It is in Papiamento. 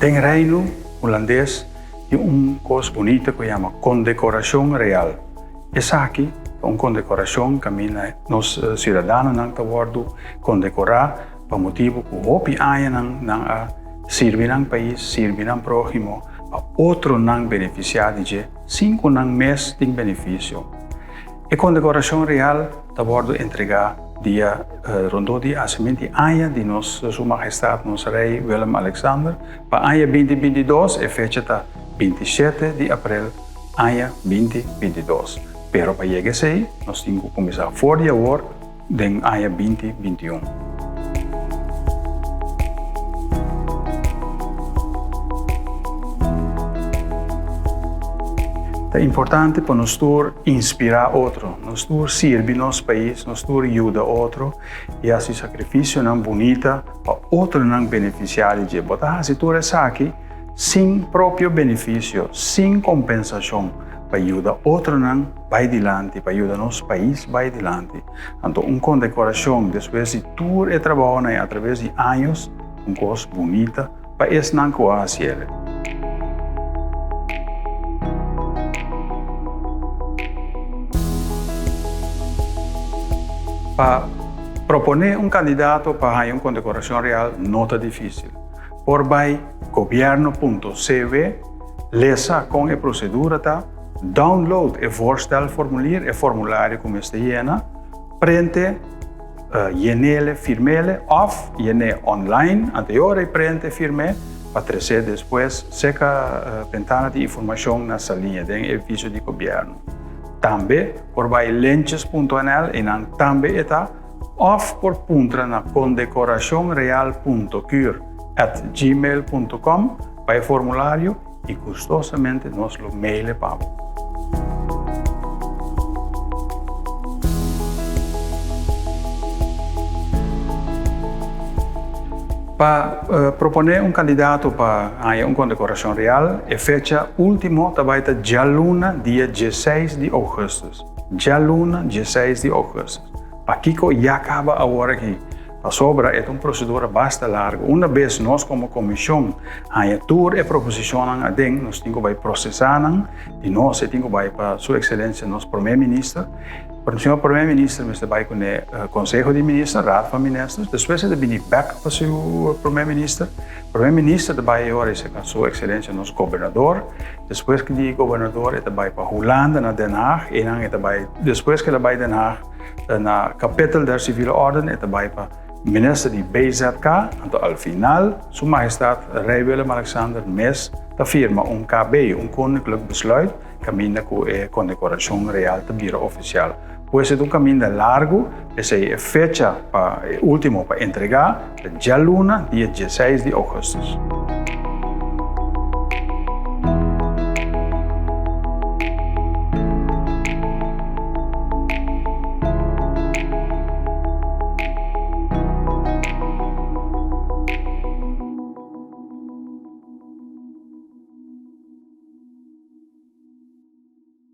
Den Reino Hulandes tin un kos bunita ku yama kondekorashon real. Esaki ta un kondekorashon kaminda nos siudadanonan ta wòrdu kondekorá pa motibu ku hopi añanan nan a sirbi nan pais, sirbi nan próhimo pa otronan benefisiá di dje sin ku nan mes tin benefisio. E kondekorashon real ta wòrdu entregá dia rondó di hasementu di aña di nos Su Mahestat nos Rei Willem Alexander pa aña 2022, e fecha ta 27 di aprel aña 2022. Pero pa yega esei nos tin ku kuminsá for di awor den aña 2021. Ta importante pa nos tur inspirá otro, nos tur sirbi nos pais, nos tur yuda otro i hasi sakrifisionan bunita pa otronan benefisiá di dje. Bo ta hasi tur esaki sin propio benefisio, sin kompensashon, pa yuda otronan bai dilanti, pa yuda nos pais bai dilanti. Anto un kondekorashon despues di tur e trabounan ei atraves di años, un kos bunita pa esnan ku a hasiel. Pa proponé un kandidato pa haña un kondekorashon real no ta difísil. Por bai gobierno.cw, lesa kon e prosedura ta, Download e voorstelformulier, e formulario ku mester yena, prente, yenele, firmele òf yen'é online anteor e prente, firm'é pa tres'é despues seka bentana di informashon na Saliña den e edifisio di gobièrnu. Tambe por bai lentjes.nl, einan tambe e ta, òf por puntra na condecoracionreal.cur@gmail.com pa e formulario. I gustosamente nos lo mail e pa bo. Pa proponé un kandidato pa haña un kondekorashon real, e fecha último ta bai ta djaluna dia dieseis di ougùstùs. Djaluna dieseis di ougùstùs. Pakiko ya kaba awor aki? Pasobra e ta un prosedura basta largu. Una bes nos komo komishon haña tur e proposishonnan aden, nos tin ku bai prosesá nan i nos e tin ku bai pa Su Ekselensia nos Promé Minister. Señor Promé Minister mester bai kuné Konseho di Minister, Raad van Ministers, despues e ta bini bèk pa su Promé Minister. Promé Minister ta bai e ora esei Su Ekselensia nos Gobernador. Despues di Gobernador e ta bai pa Hulanda na Den Haag, einan e ta bai despues ku el a bai Den Haag, Na Kapitel der Civiele Orden e ta bai pa Minister di BZK, anto al final Su Mahestad Rei Willem Alexander mes ta firma un KB, un Koninklijk Besluit, kaminda ku e kondekorashon real ta bira ofisial. Pues e ta un kaminda largu, p'esei e fecha pa e ultimo pa entregá ta djaluna dia dieseis di ougùstùs.